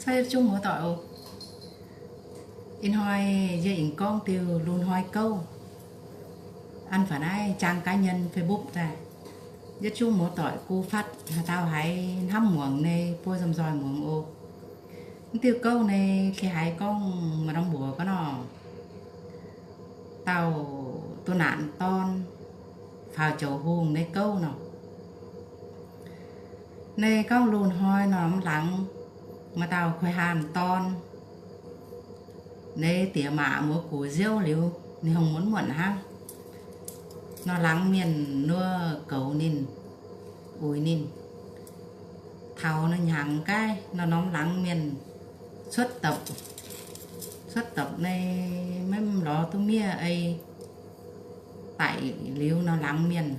Cuotv yietv zungv muoz-doic oc. Ih hnoi yie aengx gorngv diuh lungh hnoi gouv. An faaux naaiv trang cá nhân Facebook daaih. Yietv zungv muoz-doic gu fatv haaix dauh haiz hnamv muangx nyei buo nzomh nzoih muangx oc. Mv diuh gouv nyei se haiz gorngv maaih norm mbuox gorngv nor, dauh duqv naanc dorn faaux joux hungh nyei gouv nor. Nyei gorngv lungh hnoi norm laangz maaih dauh kuei haanh dorn, nyei diex maac muoz gux nziouv liuz, ninh hungh muonz muonc hnangv. Norm laangz mienh nor goux ninh, uix ninh. Taux nor hnyangx gaaih nor norm laangz mienh cuotv dopc, cuotv dopc nyei maiv lorz duqv miev ei, daic liuz nor laangz mienh.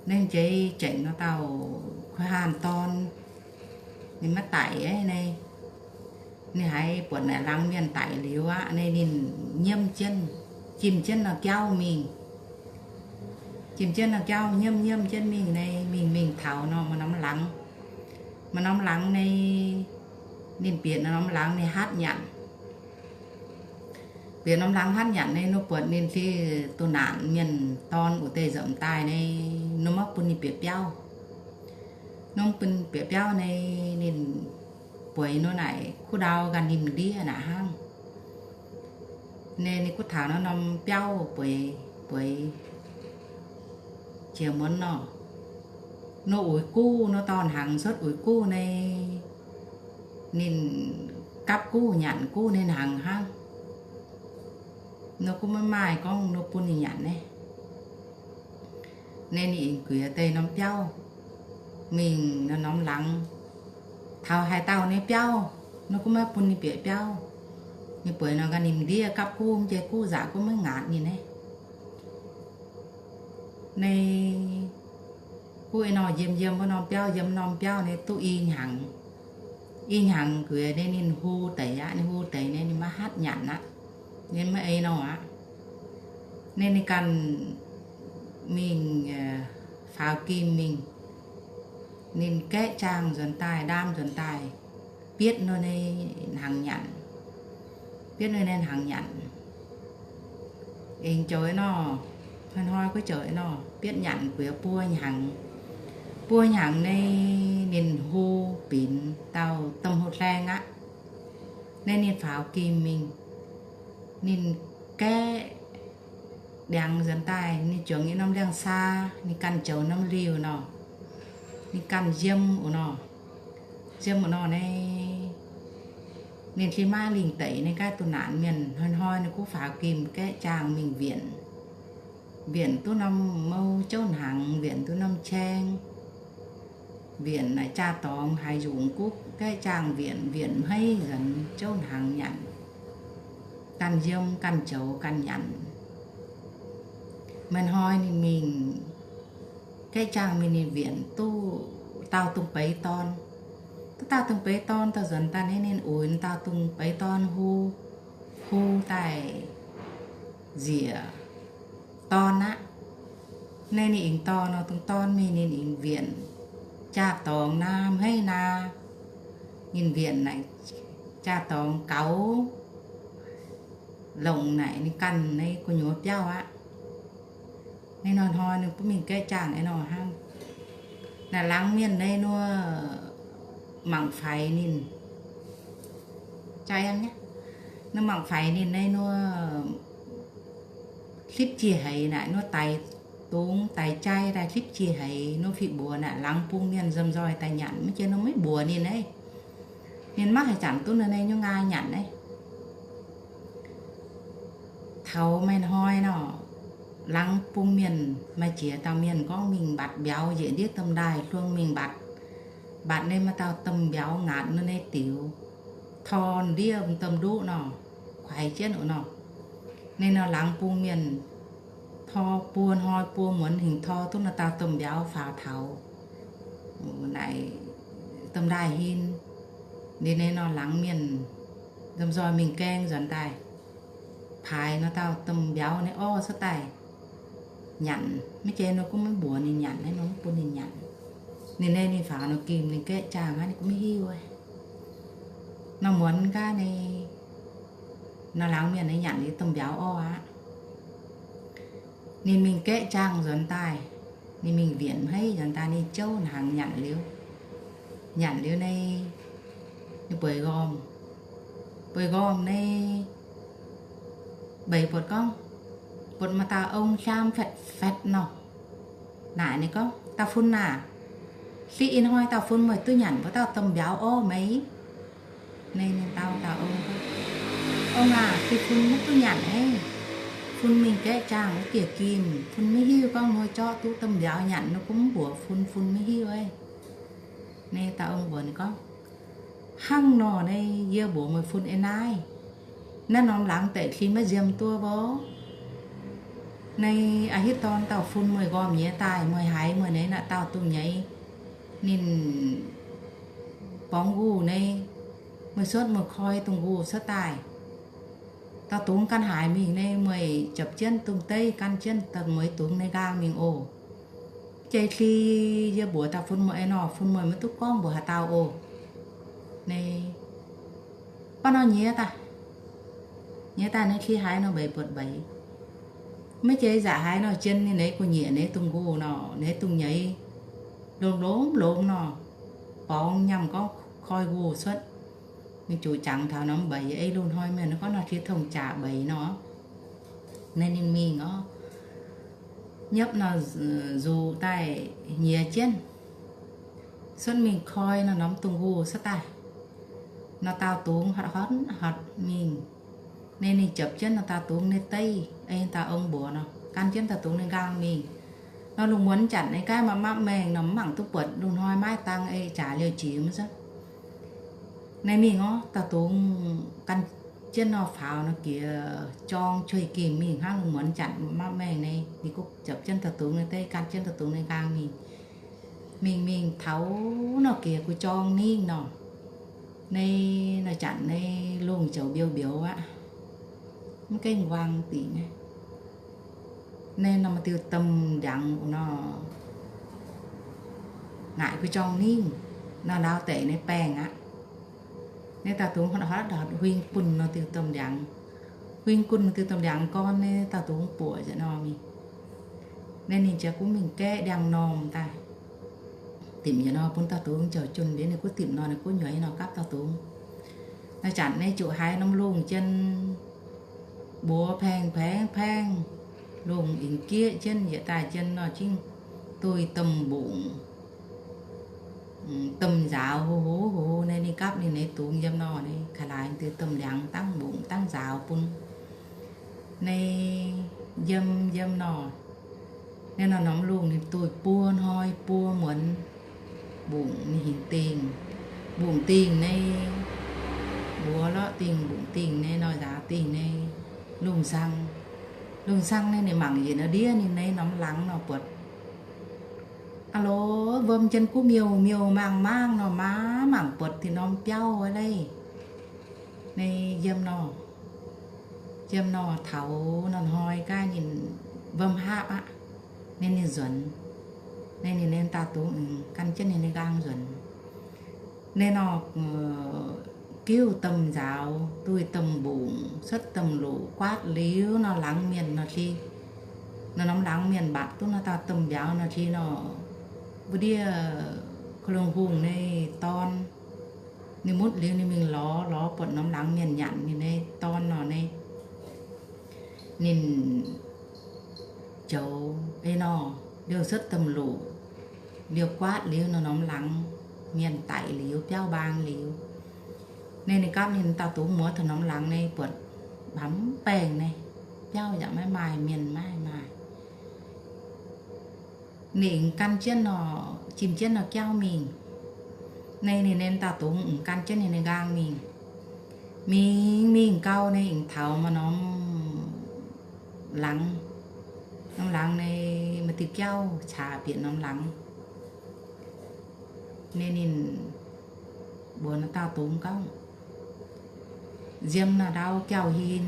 Ninh jiex zengc nor dauh kuei haanh dorn, ninh maiv daic aqv nyei. Ninh haiz buatc naaic laangz mienh daic liuz aqv nyei, ninh nyiemv jienv, jimh jienv nor jauv mingh. Jimh jienv nor jauv nyiemv nyiemv jienv mingh nyei, mingh mingh taux nor maaih norm laangz, maaih norm laangz nyei, ninh bieqc norm laangz nyei hatv nyanc. Bieqc norm laangz hatv nyanc nyei, nor buatc ninh se duqv naanc mienh dorn wuov deix nzamc daaih nyei, nor maiv bun ninh bieqc biauv. Nor maiv bun bieqc biauv nyei, ninh bueix nor naaic kuv ndau ganh ninh ndiev naaic hnangv. Ninh, ninh kuv taux nor norm biauv bueix, bueix jiex muonz nor, nor uix guv, nor dorh hnaangx cuotv uix guv nyei, ninh gapv guv nyanc guv nyei hnaangx hnangv. Nor kuv maiv maaih gorngv nor bun ninh nyanc naaiv. Naaiv ninh aengx guiex deix norm biauv mingh nor norm laangz. Taux haaix dauh nyei biauv, nor kuv maiv bun ninh bieqc biauv. Ninh bueix nor ganh ninh ndiev gapv guv, mv jiex guv nzaqc guv maiv ngaatc ninh naaiv. Naaiv guv ei nor yiem yiem wuov norm biauv, yiem norm biauv naaiv duqv i hnyangx. I hnyangx guiex naaiv ninh hu deix aqv, ninh hu deix naaiv ninh maiv hatv nyanc aqv. Ninh maiv ei nor aqv. Naaiv ninh ganh mingh faaux gim mingh, ninh gaeqv jaang nzuonx daaih, ndaam nzuonx daaih, bietv nor nyei hnaangx nyanc. Bietv nor nyei hnaangx nyanc. Aengx joux ei nor, hnoi-hnoi guv joux ei nor, bietv nyanc guiex buo hnyangx. Buo hnyangx naaiv ninh hu binc dauh domh hu hlaeng aqv. Naaiv ninh faaux gim mingh, ninh gaeqv ndiangx nzuonx daaih, ninh juangc nyei norm liangx-saa, ninh ganh joux norm liuh nor, ninh ganh yiem wuov nor. Yiem wuov nor naaiv, ninh fih maiv lingh deic, ninh gaaih duqv naanc mienh hnoi-hnoi ninh guv faaux gim gaeqv jaang mingh wienc. Wienc duqv norm mou jouv hnaangx, wienc duqv norm caeng, wienc naaic jaa-dorngx haaix nyungc guv gaeqv jaang wienc, wienc hmeiv nzuonx jouv hnaangx nyanc. Ganh yiem, ganh joux, ganh nyanc. Maaih hnoi ninh mingh gaeqv jaang mingh, ninh wienc duqv dauh dungh beiz dorn. Duqv dauh dungh beiz dorn daaih nzuonx daaih naaiv ninh uix dauh dungh beiz dorn hu, hu daaih nzieqc dorn aqv. Naaiv ninh aengx dorh nor dungh dorn mingh, ninh aengx wienc jaa-dorngx naa hmeiv naa. Ninh wienc naaic jaa-dorngx gaux longc naaic ninh ganh nyei gu'nyuoz biauv aqv. Naaiv hnoi-hnoi ninh bun mingh gaeqv jaang ei nor hnangv. Naaic laangz mienh naaiv nor mangc faix ninh. Jaa-en, nor mangc faix ninh naaiv nor hlipv jiex heix naaic, nor daix dungz daix jai daaih hlipv jiex heix, nor fih mbuox naaic laangz bung mienh nzomh nzoih daaih nyanc, maiv jiex nor maiv mbuox ninh naaiv. Ninh maiv haih zanc duqv nor naaiv nyungc nqaai nyanc naaiv. Taux maaih hnoi nor, laangz bung mienh maaih jiex dauh mienh gorngv mingh mbatc mbiauz njiec ndiev domh ndaaih hluong mingh mbatc. Mbatc naaiv maaih dauh domh mbiauz ngaatc nor naaiv diuc, tor ndiev domh nduqv nor, kuaix jienv wuov nor. Naaiv nor laangz bung mienh tor buo hnoi buo muonz hingc tor duqv nor dauh domh mbiauz faaux taux naaic domh ndaaih hin. Liuz naaiv nor laangz mienh nzomh nzoih mingh gaeng nzuonx daaih, paaix nor dauh domh mbiauz naaiv orv cuotv daaih nyanc. Maiv jiex nor gunv maiv mbuox ninh nyanc, naaiv nor mv bun ninh nyanc. Ninh naaiv ninh faaux nor gimh ninh gaeqv jaang hnangv, ninh gunv maiv hiuv. muonz gaax nyei, nor laangz mienh nyei nyanc liuz domh mbiauz orv aqv. Ninh mingh gaeqv jaangh nzuonx daaih, ninh mingh wienc haiv nzuonx daaih, ninh jouv hnaangx nyanc liuz, nyanc liuz nyei, ninh bueix nqormh, bueix nqormh nyei, mbeix buatc gorngv, buatc maaih dauh ong hlam fatv fatv nor. Naaic ninh gorngv, Dauh fun aah, se ih hnoi dauh fun meih duqv nyanc mbuo dauh domh mbiauz orv meix? Ninh dau dauh ong, Ong aah, se fun maiv duqv nyanc aqv. Fun mingh gaeqv jaangh wuov dieh gimh, fun maiv hiuv gorngv hmuo jorqv duqv domh mbiauz nyanc nor, gunv mbuox fun, fun maiv hiuv aqv. Naaiv dauh ong mbuox ninh gorngv, Hnangv nor naaiv yie mbuox meih fun eix naaiv, naaiv norm laangz deix cin maiv nziem duqv mbuo. Naaiv a'hitv dorn dauh fun meih nqormh nyei daaih, meih haiz meih naaiv naaic dauh dungh nyeiz ninh borngz nquh naaiv, meih cuotv meih koi dungh nquh cuotv daaih. Dauh dungz ganh haiz mingh naaiv, meih japv jienv dungh deiv gan jienv daaih mueiz dungz nyei nqaang mingh oc. Jai cli yie mbuox dauh fun meih eix nor, fun meih maiv duqv gorngv mbuox haaix dauh oc. Naaiv baav nor nyiex daaih, nyiex daaih naaiv cli haiz nor mbeix buatc mbeix. Maiv jiex nzaqc haiz nor, jien ninh naaiv gu'nyuoz naaiv dungh nquh nor, naaiv dungh nyeiz lomh lomh lomh nor, borngz nyaanh gorngv koi nquh cuotv. Ninh zuqc jangx taux norm mbeix, ei lungh hnoi mienh gorngv nor, jiex tongh jaax mbeix nor. Naaiv ninh mingh orv, nyopv nor, nzuqc daaih nyiex jienv, cuotv mingh koi nor norm dungh nquh cuotv daaih. Nor dauh dungz hotv hotv hotv mingh. Naaiv ninh japv jienv nor dauh dungz nyei deiv, ei dauh ong mbuox nor, gan jienv dauh dungz nyei nqaang mingh. Nor lungh muonz janc nyei gaav mapv mapv maengh nor, mv mangc duqv buatc lungh hnoi maiv dangh, ei jaax liouh jiex mv zuqc. Naaiv mingh orv, dauh dungz gan jienv nor faaux nor jiex jorng cuei gimh mingh hnangv lungh muonz janc mapv mapv maengh naaiv. Ninh guv japv jienv dauh dungz nyei deiv, gan jienv dauh dungz nyei nqaang mingh. Mingh mingh taux nor jiex guv jorng ningv nor. Naaiv, naaiv janc naaiv lungh joux mbiouh mbiouh aqv. Mv gaengh wang dingc naaiv. Naaiv norm diuh domh ndiangx nor, naaic guv jorng ningv nor, laauv deix naaiv baengh aqv. Naaiv dauh dungz hotv hotv huing gunh nor diuh domh ndiangx. Huing gunh nor diuh domh ndiangx gorn naaiv dauh dungz buoqc nzengc nor mingh. Naaiv ninh jiex gunv mingh gaeqv ndiangx-normh daaih. Dimc njiec nor bun dauh dungz jauv-junh liuz, ninh gunv dimc nor, ninh gunv nyueiz nor gapv dauh dungz. Naaiv zanc naaiv zuqc haiz norm lungh jien mbuox paeng paeng paeng, lungh aengx jieqv jienv yietc daaih jien nor, zingv duih domh mbungc, domh nzaaux huv huv huv naaiv. Ninh gapv ninh nyei dungz yiem nor, naaiv kaaix laaix diuh domh ndiangx dangv mbungc dangv nzaaux bun. Naaiv yiem yiem nor, naaiv nor norm lungh ninh duih buo hnoi buo muonz. Mbungc ninh hinc dingh, mbungc dingh naaiv, mbuox lorqc dingh, mbungc dingh naaiv nor, nzaaux dingh naaiv, lungh nzang, lungh nzang naaiv ninh mangc yietc nor ndiev ninh naaiv norm laangz nor buatc. Aa loh, wuom jien guv miuh miuh maang maang nor, maa mangc buatc dinh norm biauv leiz. Naaiv yiem nor, yiem nor taux nor hnoi gaav ninh wuom hapv aqv. Naaiv ninh nzuonx, naaiv ninh nyei dauh dungz gan jienv ninh nyei nqaang nzuonx. Naaiv nor, giuv domh nzaaux, duih domh mbungc, cuotv domh luqc, guaatv liuz nor laangz mienh nor cin, nor norm laangz mienh mbatc duqv nor dauh domh mbiauz nor cin nor, wuov ndiev ko lungh hungh nyei dorn, ninh mutv liuz ninh mingh lorz, lorz buatc norm laangz mienh nyanc ninh nyei dorn nor naaiv, ninh joux ei nor, liouh cuotv domh luqc, liouh guaatv liuz nor norm laangz mienh daic liuz, biauv mbaang liuz. Naaiv ninh gapv ninh dauh dungz muoz taux norm laangz naaiv buatc mbaamz baengh naaiv, biauv yaac maiv maaih, mienh maiv maaih. Ninh gan jienv nor, jin jienv nor jauv mingh. Naaiv ninh nyei dauh dungz gan jienv ninh nyei nqaang mingh. Mingh mingh gau naaiv aengx taux maaih norm laangz. Norm laangz naaiv maaih diuh jauv caax bieqc norm laangz. Naaiv ninh mbuox naaiv dauh dungz gorngv, nziem naaiv ndau jauv-hin,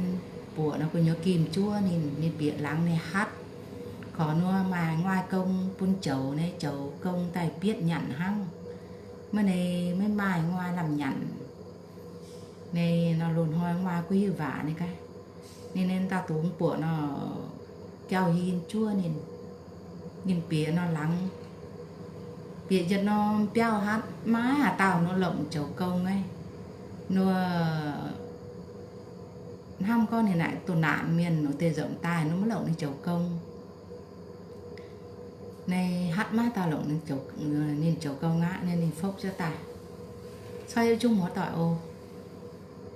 buoqc naaiv gu'nyuoz gimh juov ninh, ninh bieqc laangz ninh hatv. Korc nor maaih nguaaiv gong bun joux, naaiv joux gong daaih bietv nyanc hnangv. Maiv, naaiv maiv maaih nguaaiv lamh nyanc. Ninh nor loz-hnoi maa guv hiuv waac ninh gaax, ninh, ninh dauh dungz buoqc nor, jauv-hin juov ninh. Ninh bieqc nor laangz, bieqc yietc norm biauv hatv maiv haaix dauh nor longc zoux gong aqv. Nor hnamv gorngv ninh naaic duqv naanc mienh nor deix nzomc daaih nor maiv longc ninh zoux gong. Naaiv hatv maiv dauh longc ninh zoux gong aqv. Naaiv ninh fopv jienv daaih, corc yietc zungv muoz-doic oc.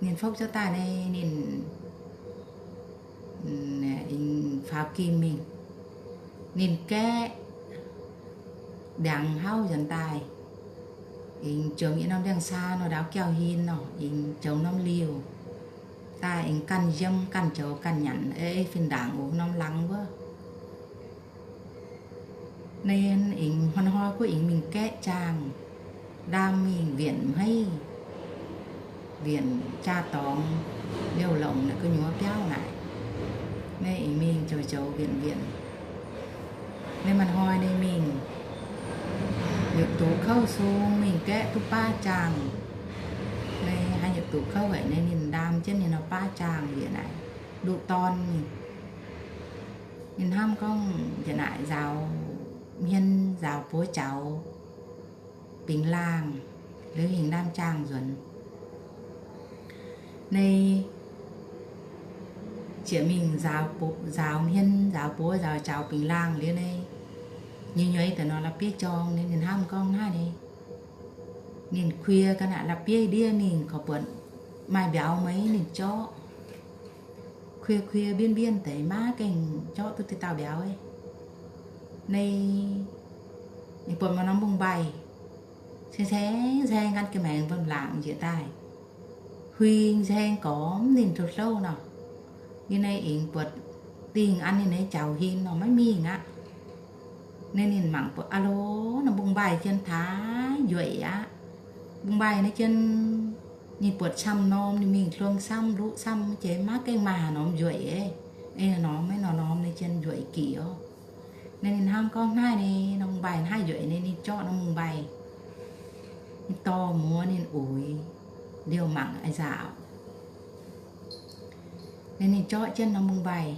Ninh fopv jienv daaih naaiv ninh faaux gim mingh. Ninh gaeqv ndiangx hlauv nzuonx daaih, aengx jomc yietc norm ndiangx-saa nor, ndaauv jauv-hin nor, aengx jomc norm liuh daaih, aengx ganh yiem ganh zoux ganh nyanc, ei, ei, fin-ndaangc oc, norm laangz wuov. Naaiv aengx hnoi-hnoi guv aengx mingh gaeqv jaangh, ndaam mingh wienc hmeiv, wienc jaa-dorngx, liouh longc naaic gu'nyuoz biauv naaic. Naaiv aengx mingh zoux zoux wienc wienc. Naaiv maaih hnoi naaiv mingh yietc duqv kouv sung mingh gaeqv duqv baav jaangh. Naaiv haaix yietc duqv kouv haic naaiv ninh ndaam jienv ninh nor baav jaangh njiec naaic nduqc dorn mingh. Ninh hnamv gorngv njiec naaic nzaaux hmien nzaaux buoz jaux bingx laangh, liuz hingh ndaam jaangh nzuonx. Naaiv zieqc mingh nzaaux hmien nzaaux buoz nzaaux jaux bingx laangh liuz naaiv, nyei nyueiz daaih nor la'bieiv jorng naaiv, ninh hnamv gorngv naaiv naaiv, ninh kuiec ga'naaiv la'bieiv ndiev mingh korv buonc maaih mbiauz maiv ninh jorqv. Kuiec kuiec mbienv mbienv deix maiv gaengh jorqv duqv deix dauh mbiauz. Naaiv ninh buatc maaih norm mbungv mbaih, caeng caeng caeng gan ga'maengx mba'laangc njiec daaih, huing caeng gormx ninh zoux hlouv nor. Ninh naaiv aengx buatc dingh an ninh naaiv jaux-hin nor maiv mingh aqv. Naaiv ninh mangc buatc aa lo, norm mbungv mbaih jien taaix njueic aqv. Mbungv mbaih naaiv jien ninh buatc camv norm ninh mingh hluong camv luqv camv jiex maiv gaengh maaih haaix norm njueic. Ei, norm maiv norm norm naaiv jien njueic gic oc. Naaiv ninh hnamv gorngv naaiv naaiv norm mbungv mbaih naaiv njueic naaiv, ninh jorqv norm mbungv mbaih, ninh dorh muoz ninh uix liouh mangc a'nzaauc. Naaiv ninh jorqv jienv norm mbungv mbaih,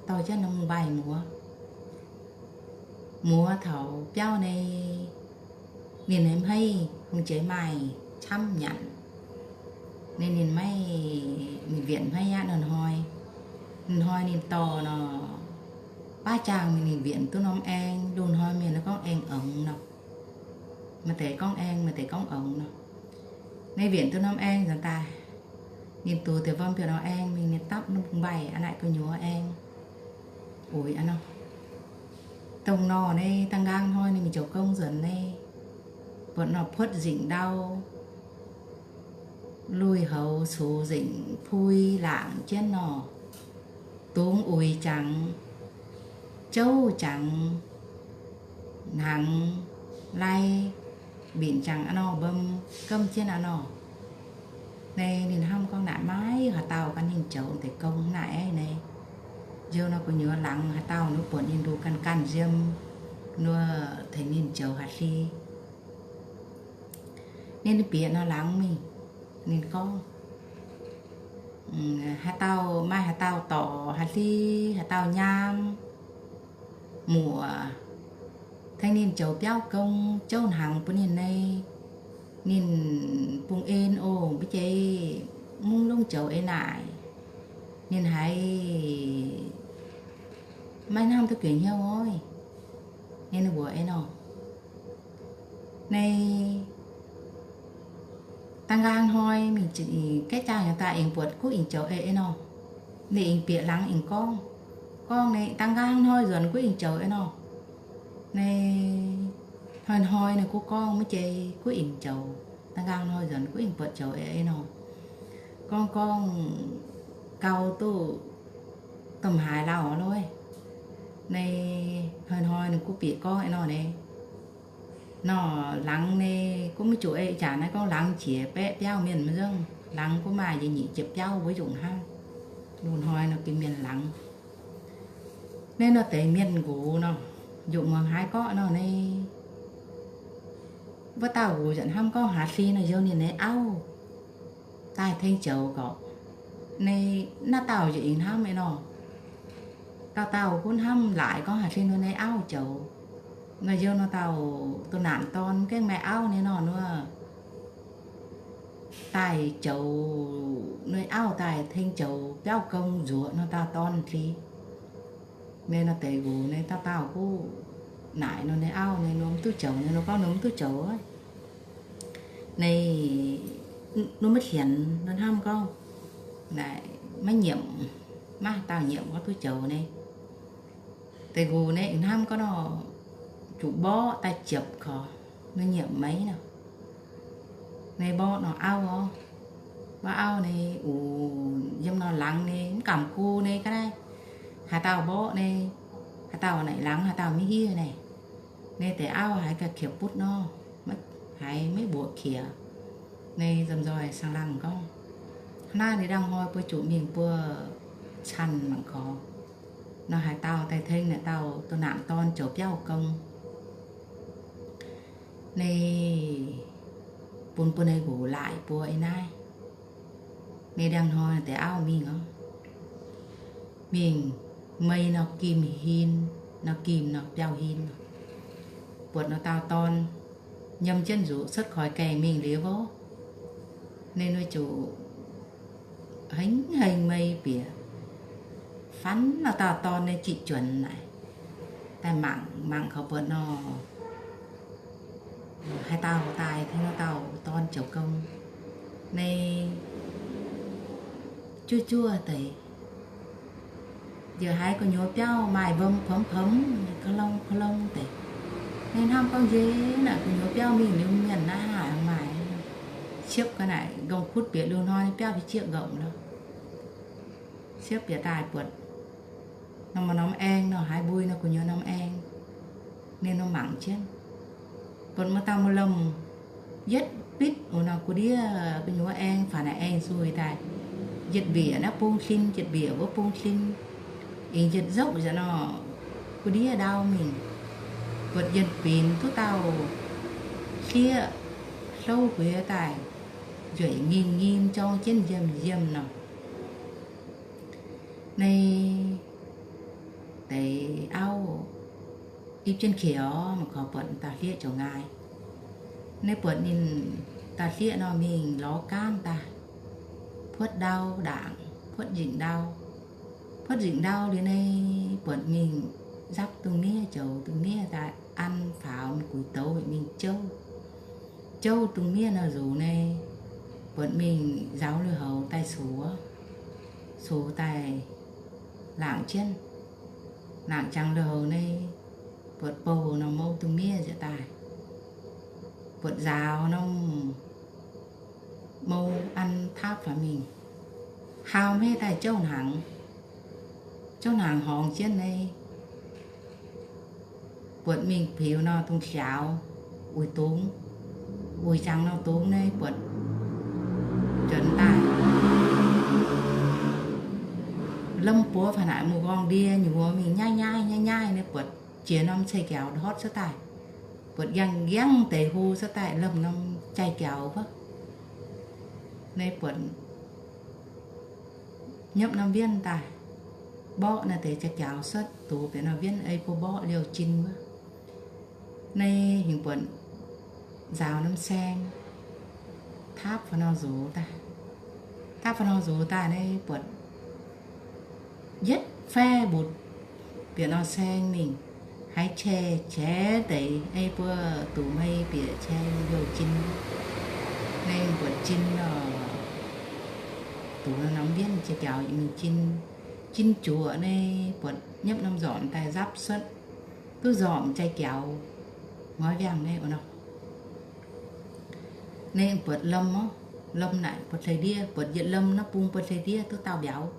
dorh jienv norm mbungv mbaih muoz. Muoz taux biauv naaiv, ninh naaiv hmeiv hungh jiex maaih camv nyanc. Naaiv ninh maiv, ninh wienc hmeiv aqv. Hnoi-hnoi, hnoi-hnoi ninh dorh nor, baav jaangh mingh ninh wienc duqv norm aeng. Lungh hnoi mienh gorngv aeng ongx nor. Maaih deix gorngv aeng, maaih deix gorngv ongx nor. Naaiv wienc duqv norm aeng nzuonx daaih, ninh dungx deix wuom biouv norm aeng mingh, ninh dapv norm mbungv mbaih aqv, naaic gu'nyuoz aeng uix aqv nor. Dongh nor naaiv da'nqaang hnoi ninh mingh zoux gong nzuonx naaiv, buatc nor puotv nzengc ndau, lui-houx cux nzengc pui laangc jienv nor, dungz uix jangx, jouv jangx, hnaangx lai, mbinc jangx aqv nor, mbom gamv jienv aqv nor. Naaiv ninh hnamv gorngv naaic maiv haaix dauh gan ninh joux deix gong naaic naaiv. Njoux nor gu'nyuoz laangz haaix dauh nor buatc ninh nduqc ganh ganh nziem, nor tengx ninh joux haaix hli. Ninh bieqc nor laangz mingh, ninh gorngv, haaix dauh maaih haaix dauh dorc haaix hli, haaix dauh nyaam muoc, tengx ninh joux biauv gong, jouv hnaangx bun ninh nor, ninh bungx en oc. Mv baac jiex mungv lungv joux eix naaic, ninh haiz maiv hnamv duqv gueic hnyouv oc. Ninh mbuox ei nor, naaiv da'nqaang hnoi mingh gaeqv jaang nyei daaih, aengx buatc guv ing joux ei nor. Ninh aengx bieqc laangz aengx gorngv, gorngv naaiv da'nqaang hnoi nzuonx guv ing joux ei nor. Naaiv hnoi-hnoi ninh guv gorngv maiv jiex guv ing joux, da'nqaang hnoi nzuonx guv ing buatc joux ei nor. Gorngv gorngv gau duqv domh haaix lauh loh. Naaiv hnoi-hnoi ninh guv bieqc gorngv ei nor naaiv, nor laangz naaiv guv maiv zuqc ei jaax naaiv gorngv laangz jiex baeqv biauv mienh maiv nzungv. Laangz guv maaih nyic ziepc biauv wuov nyungc hnangv. Lungh hnoi nor gengh mienh laangz. Naaiv nor deix mienh nqox nor, yungh muangx haaix gorqv nor naaiv, wuov dauh nqox yaac hnamv gorngv haaix hli nor youh ninh naaiv auv. daaih tengx joux gorqv. Naaiv, naaiv dauh njiec ih hnamv nyei nor, dauh dauh gunv hnamv laaix gorngv haaix fing nor nyei auv joux. Nor youh nor dauh doh naanc dorn gaengh maaih auv nyei nor, nor daaih joux, nor auv daaih tengx joux biauv gong nzuoqc nor dauh dorn fih. Naaiv nor deix nqox naaiv dauh dauh gunv naaic nor nyei auv nyei nor mv duqv joux nyei nor gorngv nor mv duqv joux. Naaiv nor maiv hienx nor hnamv gorngv naaic maiv nyiemc, maiv dauh nyiemc gorngv duqv joux nyei. Deix nqox naaiv ih hnamv gorngv nor zuqc mborqv daaih ziepc korc nor nyiemc maiv nor. Naaiv mborqv nor auv orv, mborqv auv naaiv uix yiem nor laangz naaiv mv gamh gu naaiv ga'naaiv, haaix dauh mborqv naaiv, haaix dauh naaic laangz haaix dauh maiv hiuv naaic. Naaiv deix auv haiz ga'qiex butv nor, haiz maiv mbuoqc qiex. Naaiv nzomh nzoih saang laangh gorngv, hnangv naaiv ninh ndangh hnoi buo zuqc mingh buo canh mangc gorx, nor haaix dauh daaih tengx naaic dauh doh naanc dorn zoux biauv gong. Naaiv bun buo naaiv nqox laaic buo ih naaiv. Naaiv ndangh hnoi deix auv mingh orv, mingh mei nor gim hin, nor gim nor biauv hin, buatc nor dauh dorn nyiemz jienv nzuqc cuotv koix gaengh mingh liuz orv, naaiv nor zuqc hengx hengx mei bieqc, faan nor dauh dorn naaiv jitc juonc naaic, daaih mangc, mangc kaux buatc nor haaix dauh daaih tengx nor dauh dorn zoux gong. Naaiv juov juov deix, njiec haiz gu'nyuoz biauv maaih mbom pomx pomx, kolong kolong deix. Naaiv hnamv gorngv njiec naaic gu'nyuoz biauv mingh liuz mienh naaiv haaix maaih, siepv ga'naaic ndongh kutv bieqc liuz hnoi biauv fih jieqv nqomc lorqc. Siepv bieqc daaih buatc norm norm aeng nor, haiz mbui nor gu'nyuoz norm aeng. Ninh nor mangc jienv, buatc muoz-dauh muoz-lomh yietv bitv wuov nor gu'ndiev gu'nyuoz aeng, faaux naaic aeng zuih daaih, yietc mbiec naaiv bung sin, yietc mbiec wuov bung sin, aengx yietc nzopv nzengc nor gu'ndiev ndau mingh. Buatc yietc binc duqv dauh hlieqv hlouv gueix daaih, njueic ngim ngim jorng jienv yiem yiem nor. Naaiv deix auv ipv jienv qiex orv, mangc kaux buatc dauh hlieqv ziouc nqaai. Naaiv buatc ninh dauh hlieqv nor mingh lorz gaamv daaih, puotv ndau ndaangc, puotv nzingc ndau. Puotv nzingc ndau liuz naaiv buatc mingh nzapv dungz miev, joux dungz miev daaih an faaux guix douz mingh jouv. Jouv dungz miev nor nzuqc naaiv, buatc mingh nzaaux lui-houx daaih cox, cox daaih laangc jienv. Laangc jangx lui-houx naaiv, buatc bouh nor mouv dungz miev nzengc daaih. Buatc nzaaux norm mouv an taapv faaux mingh, hau maiv daaih jouv hnaangx. Jouv hnaangx horngz jienv naaiv, buatc mingh piux nor dungz siaaux, uix dungz, uix jangx nor dungz naaiv buatc juonc daaih. Lomh buov faaux naaic mouc nqorngv ndie nyuoz mingh nyaaih nyaaih nyaaih nyaaih naaiv buatc jiex norm cei-jaux ndortv cuotv daaih. Buatc yangh yangh deix hlo cuotv daaih lomh norm jai-jaux wuov. Naaiv buatc nyopv norm wienh daaih, mborqv naaiv deix jai-jaux cuotv, dux bieqc norm wienh ei buo mborqv liouh jin wuov. Naaiv hingx buatc nzaaux norm saeng, taapv faaux nor nzox daaih. Taapv faaux nor nzox daaih naaiv buatc yietv faev mbutc bieqc norm saeng mingh, haiz qai qaiv deix ei buo dux mei bieqc qai liouh jin. Naaiv buatc jin nor, dux norm wienh jai-jaux mingh jin. Jin juoqc naaiv buatc nyopv norm nzormc daaih nzapv cuotv, duqv nzormc jai-jaux ngoiv wiangh naaiv nor. Naaiv buatc lomh orv, lomh naaic buatc hleix ndiev, buatc yietc lomh naaiv bung buatc hleix ndiev duqv dauh mbiauz.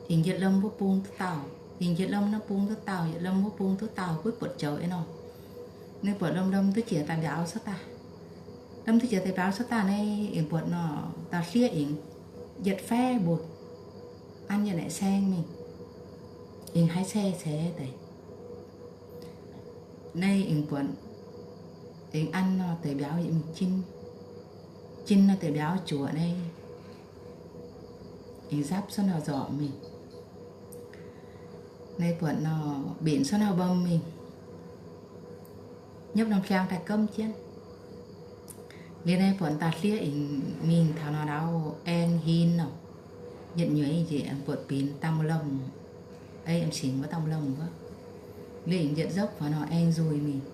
Yingx yietc lomh wuov bung duqv dauh, yingx yietc lomh naaiv bung duqv dauh, yietv lomh wuov bung duqv dauh, buov buatc joux ei nor. Naaiv buatc lomh lomh duqv jiex daaih mbiauz cuotv daaih. Lomh duqv jiex daaih mbiauz cuotv daaih naaiv, yingx buatc nor, dauh hlieqv yingx yietv faev mbutc an yietv naaic saeng mingh, yingx haiz cai ceix deix. Naaiv yingx buatc, yingx an nor deix mbiauz yietv mingh jin. Jin nor deix mbiauz juoqc naaiv, aengx nzapv cuotv nor nzormc mingh. Naaiv buatc nor mbenc cuotv nor mbom mingh, nyopv norm hliang daaih gomv jienv. Liuz naaiv buatc dauh hlieqv mingh taux nor ndau aeng hin nor, yietc nyueiz njiec buatc binc dangh mbu'lomh, ei, m'singx wuov dangh mbu'lomh wuov. Liuz aengx yietc nzopv faaux nor aeng nzuih mingh,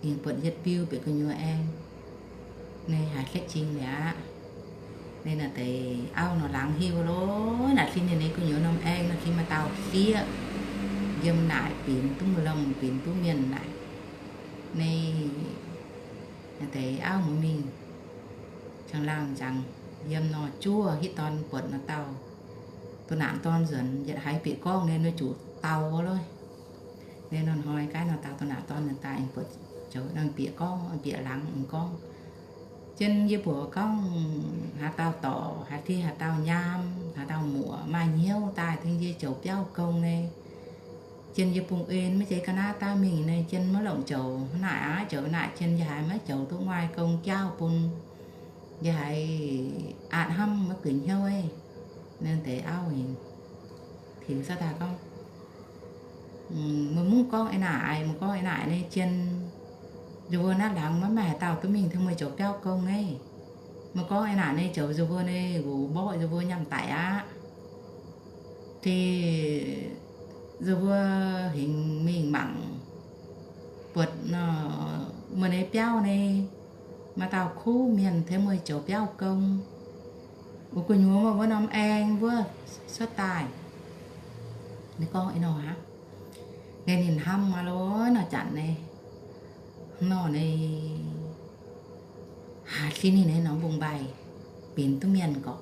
aengx buatc yietc biu bieqc gu'nyuoz aeng. Naaiv haiz hlekv jing liuz aqv. Naaiv naaic deix auv nor laangz hiuv lov, naaic hlin ninh nyei gu'nyuoz norm aeng nor hlin maaih dauh hlieqv yiem naaic binc duqv mbu'lomh, binc duqv mienh naaic. Naaiv deix auv mbuo mingh, caangh laangh nzangc yiem nor juov hitv dorn buatc nor dauh, doh naanc dorn nzuonx yietc haiz bieqc gorngv naaiv nor juqc dauh lov. Naaiv nor hnoi gaav nor dauh doh naanc dorn nzuonx daaih aengx buatc zoux nangh bieqc gorngv, bieqc laangz aengx gorngv, Jien yie mbuox gorngv haaix dauh dorc, haaix deix haaix dauh nyaam, haaix dauh muoc maaih hnyouv daaih tengx yie zoux biauv gong naaiv, jien yie bungx en maiv zeiz ga'naaiv daaih mingh naaiv, jien maiv longc zoux naaic aqv. Zoux naaic jien yie haiz maiv zoux duqv nguaaiv gong jaauv bun, yie haiz aqc hnamv maiv guix hnyouv. Naaiv deix auv hingx tiux cuotv daaih gorngv, Meih mv gorngv eix naaic, meih gorngh eix naaic naaiv jien nzunc mbuo naaiv laangz maiv maaih haaix dauh duqv mingh tengx meih zoux biauv gong naaiv. Meih gorngv eix naaic naaiv zoux nzunc mbuo naaiv nqox mborqv nzunc mbuo nyaanh daic aqv. Deix nzunc mbuo hingx mingh mangc buatc meih nyei biauv naaiv maaih dauh kuv mienh tengx meih zoux biauv gong. Wuov gu'nyuoz meih wuov norm aeng wuov cuotv daaih. Ninh gorngv ih nor aqv. Naaiv ninh hnamv maah lorqc, nor janx naaiv, nor naaiv, haaix sin ninh naaiv norm mbong mbaih binc duqv mienh gorqv.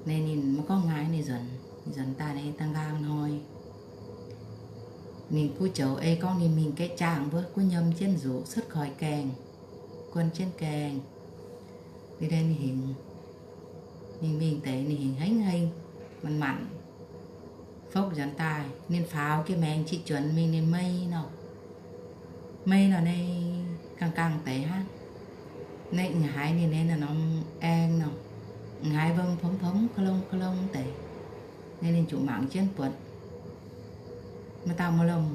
Naaiv ninh maiv gorngv ngaaix, ninh nzuonx, ninh nzuonx daaih naaiv da'nqaang hnoi, ninh kuv joux ei gorngv ninh mingh gaeqv jaangh wuov, kuv nyiemc jienv nzuqc cuotv koix gaengh, guon jienv gaengh. Liuz naaiv ninh hingx, ninh mingh deix ninh hingx hengv heng, manc-manc fouv nzuonx daaih. Ninh faaux jienv maengx qiex juonx mingh, ninh mei nor, mei nor naaiv gangh gangh deix hnangv. Naaiv m'haiz ninh naaiv norm aeng nor, m'haiz mbom pomv-pomv, kolong-kolong deix. Naaiv ninh zuqc mangc jienv buatc maaih dauh mbu'lomh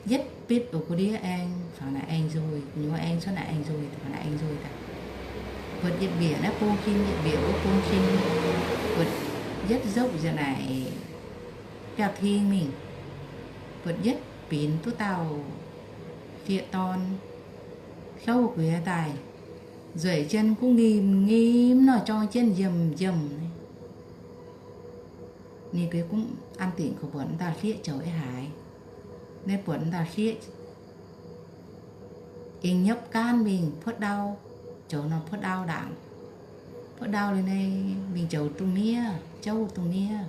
yietv bitv wuov gu'ndiev aeng faaux naaic aeng nzuih, gu'nyuoz aeng cuotv naaic aeng nzuih, faaux naaic aeng nzuih daaih. Buatc yietc mbiec naaiv bung cin, yietc mbiec wuov bung cin. Buatc yietv nzopv nzengc naaic biauv-ting mingh. Buatc yietv binc duqv dauh fieqv dorn, hlouv guiex daaih, nzueic jien guv ngim ngim nor, jorng jienv njiemc njiemc. Ninh gueix gunv an dingc kaux buatc dauh hlieqv zoux ei haaix. Naaiv buatc dauh hlieqv aengx nyopv gaanv mingh puotv ndau, zoux nor puotv ndau ndaangc. Puotv ndau liuz naaiv mingh zoux dungz miev, jouv dungz miev.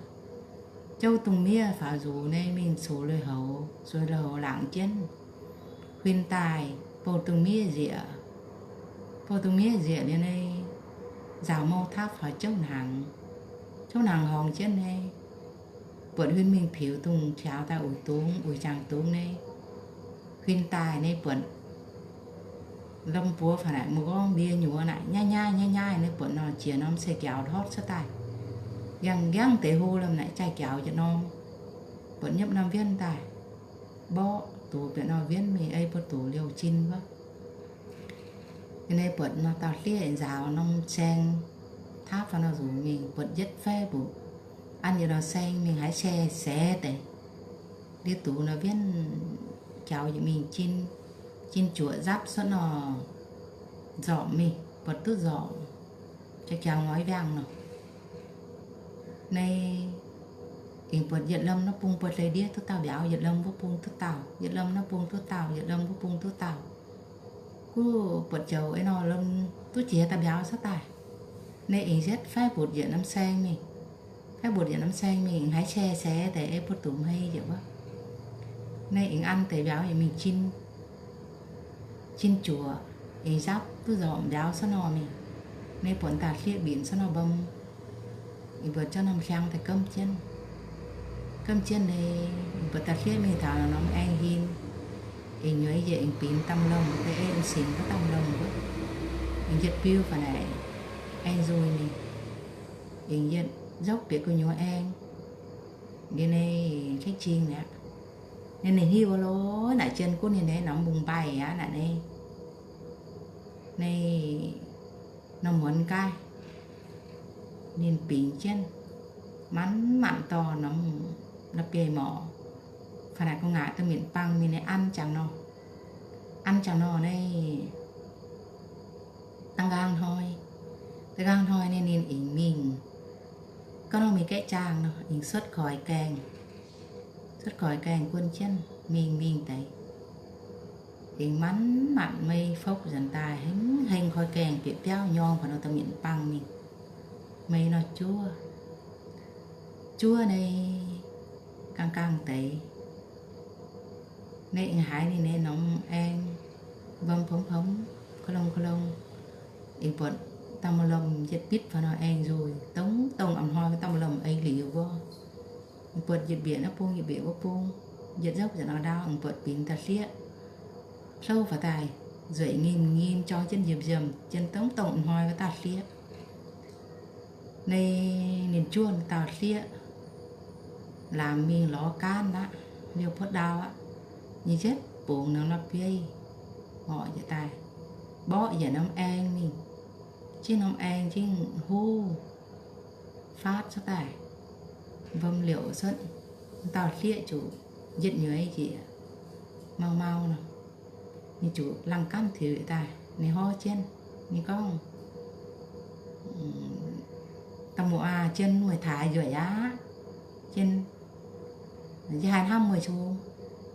Jouv dungz miev faaux nzuqc naaiv mingh cox lui-houx, cox lui-houx laangc jienv, huin daaih bouh dungz miev nzieqc. Bouh dungz miev nzieqc liuz naaiv nzaaux mouh tapv faaux jouv hnaangx. Jouv hnaangx horngz jienv naaiv buatc huin mingh piux dungz qaux daaih uix dungz, uix jangx dungz naaiv. Huin daaih naaiv buatc lomh mbuo faaux naaic mbuo gorngv ndie nyuoz naaic nyaiv nyaiv nyaiv nyaiv naaiv buatc nor jiex norm se jaux ndortv cuotv daaih. Yangh yangh deix hlo lomh naaic jaaih jaux yietc norm. Buatc nyopv norm wienv daaih, mborqv dox bieqc norm wienv mingh ei buo dox liouh jin wuov. Naaiv buatc nor dauh hlieqv nzaaux norm saeng tapv faaux nor nzuqc mingh, buatc yietv faev mbuqc an yietc norm saeng mingh haiz se seix deix. Liuz dox nor wienv jaux yietc mingh jin, jin juoqc nzapv cuotv nor nzormc mingh, buatc duqv nzormc, jaux jaux ngoix wiangh nor. Naaiv aengx buatc yietc lomh naaiv bung buatc leiz-ndiev duqv dauh mbiauz, yietc lomh wuov bung duqv dauh, yietc lomh naaiv bung duqv dauh, yietc lomh wuov bung duqv dauh. Kuv buatc joux ei nor lomh duqv jiex dauh mbiauz cuotv daaih. Naaiv aengx yietv faev mbutc yietc norm saeng mingh. Faev mbutc yietc norm saeng mingh aengx haiz se seix deix ei buo dox hmei njiec wuov. Naaiv aengx an deix mbiauz yietc mingh jin, jin juoqc, aengx nzapv duqv nzormc mbiauz cuotv nor mingh. Naaiv buatc dauh hlieqv mbienc cuotv nor mbom, aengx buatc jauv norm hliang daaih gomv jienv. Gomv jienv naaiv aengx buatc dauh hlieqv mingh taux norm aeng hin, aengx nyueiz njiec aengx binc dangh lomh, da'ei m'singx wuov dangh lomh wuov, aengx yietc biu faaux naaic aeng nzuih mingh. dingc yietc nzopv bieqc gu'nyuoz aengx. Ninh, ninh cingx aqv. Ninh, ninh hiuv lo, naaic jien gunv ninh, ninh norm mbungv mbaih aqv naaic, ninh, ninh norm muonz gaaih, ninh bingx jienv manc-manc dorh norm, norm biei morc, fai naaic gu'nguaaic dorh mingh bangh mingh, ninh an jangx nor, an jangx nor, ninh da'nqaang hnoi, da'nqaang hnoi ninh, ninh aengx mingh, gorngv nor mingh gaeqv jaangh nor, aengx cuotv koix gaengh, cuotv koix gaengh guon jienv mingh, mingh deix, aengx manc-manc mei fouv nzuonx daaih, hengx hengh koix gaengh bieqc biauv nyorng fai nor dorh mingh bangh mingh, mei nor juov, juov ninh, gaang gaang deix. Ninh aengx haiz ninh, ninh norm aengx mbom pomv pomv, ko longh ko longh, aengx buatc daaih maaih lomh yietc bitv fai nor aengx nzuih, dongh dongh a'hnoi daaih maaih lomh aengx liuz wuov, aengx buatc yietc mbiec naaiv bung, yietc mbiec wuov bung, yietc nzopv yietc norm ndau, aengx buatc bingx daaih hlieqv, hlouv faaux daaih nzueic ngim ngim jorng jienv nziemh nziemh jienv, dongh dongh a'hnoi wuov daaih hlieqv. Ninh, ninh juov dauh hlieqv, laamx mingh lorz gaanv aqv, liouh puotv ndau aqv, nyei njietv bungx norm la'bieiv, orqc njiec daaih, mborqv yietc norm aeng mingh, jingv norm aeng jingv huv faatv cuotv daaih, mbom liouc cuotv, dauh hlieqv zuqc njietv nyueiz njiec, mau mau nor, ninh zuqc laangh gaanv tiux daaih, ninh horv jienv, ninh gorngv, Dauh muoz aah, jien meih taaix nzueic aqv. Jien, yie haiz hnamv meih cong.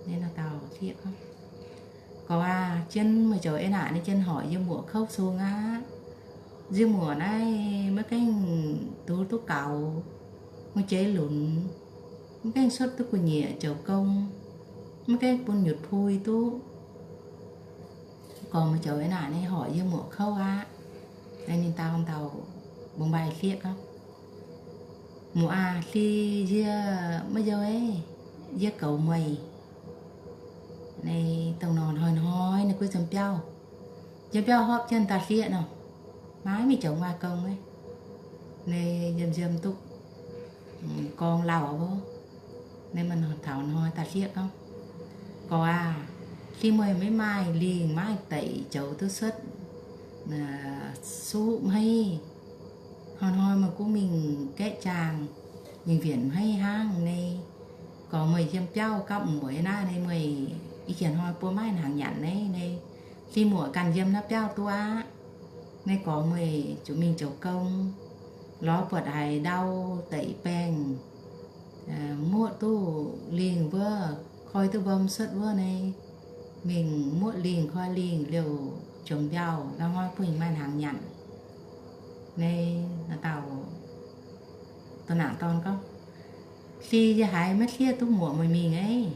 Ninh dauh hlieqv gorngv, Gorx aah, jien meih zoux eix naaic, ninh jien horc yie muoc kouv cong aqv. Yie muoc naaiv maiv gaengh duqv duqv gaux, hungh jeiv lunx, maiv gaengh cuotv duqv gu'nyuoz zoux gong, maiv gaengh bun nyutc pui duqv. Gorx meih zoux eix naaic, ninh horc yie muoc kouv aqv. Ninh dau dauh mbungv mbaih hlieqv gorngv, Muoc aah, hli yie maiv nzou, yie goux meih. Ninh dongh nor hnoi-hnoi ninh gunv nzem biauv, nzem biauv hopv jienv dauh hlieqv nor, maiv mingh zoux maaih gong. Ninh nzem nzem duqv gorngv lauh aqv. Ninh taux hnoi dauh hlieqv gorngv, Gorx aah, hli meih maiv maaih lingh maaih deic zoux duqv cuotv suqv hmeiv. Hnoi-hnoi meih gunv mingh gaeqv jaang, mingh wienc hmeiv hnangv. Ninh gorx meih yiem biauv gapv muoc naaiv, ninh meih i jiex hnoi buo maiv hnaangx nyanc naaiv, ninh hli muoc ganh yiem naaiv biauv duqv aqv. Ninh gorx meih zuqc mingh zoux gong, lorz buatc haiz ndau deic baengh, muoqv duqv lingh wuov, koi duqv mbom cuotv wuov, ninh mingh muoqv lingh koi lingh liouh jomc mbiauh, la'hnoi bun maaih hnaangx nyanc. Ninh dauh, dauh naaic dorn gorngv, Hli yie haiz maiv hlieqv duqv muoc meih mingh aqv.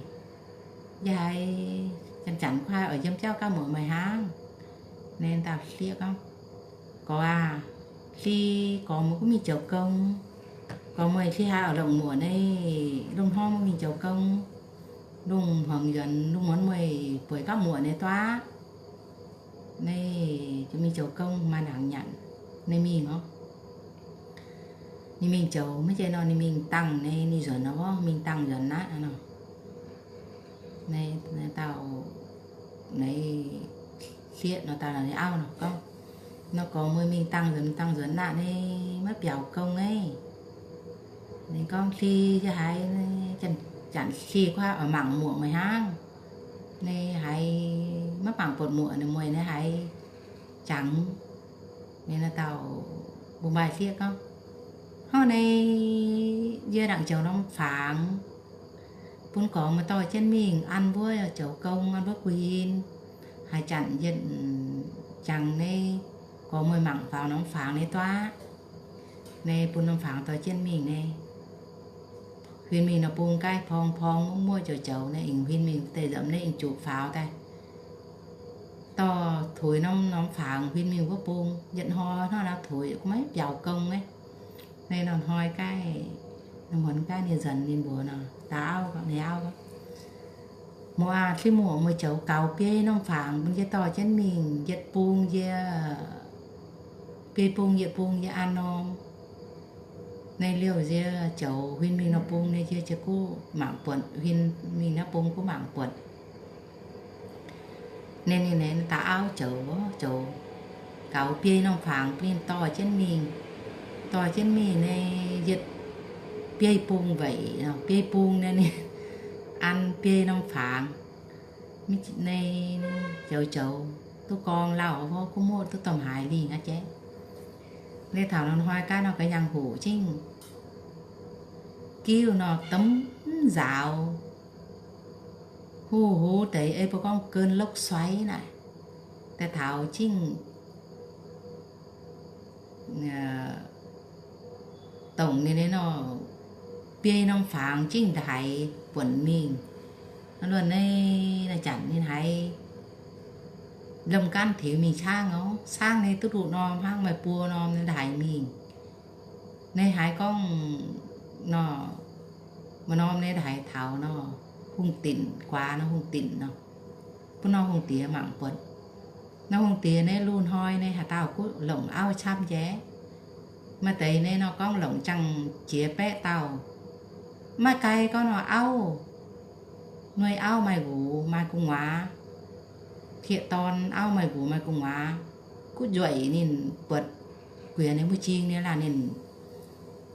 Yie haiz janx-janx kuaaiv oix yiem biauv gapv muoc meih hnangv. Ninh dauh hlieqv gorngv, Gorx aah, hli gorx meih gunv mingh zoux gong. Gorx meih hli haiz oix longc muoc naaiv, lungh hnoi meih mingh zoux gong, lungh hmuangx nzuonx lungh muonz meih bueix gapv muoc naaiv duqv aqv. Ninh mingh zoux gong maaih hnaangx nyanc. Ninh mingh oc. Ninh mingh zoux maiv zeiz nor, ninh mingh dangh ninh, ninh nzuonx nor, mingh dangh nzuonx aqv nor. Ninh dauh, ninh hlieqv nor dauh ninh auv nor gorngv, Nor gorx meih mingh dangh nzuonx, dangh nzuonx aqv, ninh maiv biaux gong aqv. Ninh gorngv, Hli yie haiz, janx-janx hli kuaaiv oix mangc muoc meih hnangv. Ninh haiz maiv mangc buatc muoc ninh, meih ninh haiz jangx. Ninh dauh mbungv mbaih hlieqv gorngv, Hnangv naaiv yie nangc joux norm fangx bun gorx meih dorh jienv mingh an mbuo zoux gong, an mbuo guinh. Haaix zanc yietc jangx naaiv, gorx meih mangc faaux norm fangx naaiv duqv aqv. Naaiv bun norm fangx dorh jienv mingh naaiv. Huin mingh nor bung gaaiv porng porng muoqv muoqv joux joux naaiv, aengx huin mingh deix nzamc naaiv aengx juqc faaux daaih. Dorh tuix norm, norm fangx huin mingh wuov bung, yietc hnoi hnangv naaiv tuix, maiv biaux gong naaiv. Naaiv nor hnoi gaaiv, nor hmuonx gaaiv ninh nzuonx ninh mbuox nor, dauh auv, ninh auv, Muoz aac, se muoc meih zoux gaux biei norm fangx bun yie dorh jienv mingh yietc bung yie, biei bung yietc bung yie an norm. Ninh liouh nzie zoux huin mingh nor bung, ninh nzie ziouc guv mangc buonc, huin mingh nor bung guv mangc buonc. Ninh, ninh, ninh daaih auv zoux, zoux gaux biei norm fangx bun ninh dorh jienv mingh. Dorh jienv mingh ninh yietc biei bung weic, biei bung ninh, ninh an biei norm fangx. Ninh zoux zoux duqv gorngv lauh, guv muoqv duqv domh haaix lingh aqv jeiv. Ninh taux nor hnoi gaav nor ga'nyangh hoqc zingh giuv nor domh nzaaux, huv huv deix ei mbuo gorngv เกินลบสวย naaic, daaih taux zingh dongc ninh nor biei norm fangx zingh ndaaix buonc mingh. Luonh naaiv, naaiv zanc ninh haiz lomh gaanv tiux mingh caangv oc. Caangv ninh duqv nduqc norm hnangv, maaih buo norm ninh ndaaix mingh. Ninh haiz gorngv nor, maaih norm ninh ndaaix taux nor, hungh dinc guaax nor, hungh dinc nor, bun nor hungh diex mangc buatc. Nor hungh diex ninh lungh hnoi ninh haaix dauh guv longc auv camv jiex. Maaih deix ninh nor gorngv longc jangx jiex baeqv dauh. Maaih gai gorngv nor auv, nuei auv maaih nqox maaih gu'nguaaz, pieqc dorn auv maaih nqox maaih gu'nguaaz, guv nzueic ninh buatc guiex ninh mbuo jing ninh laanh ninh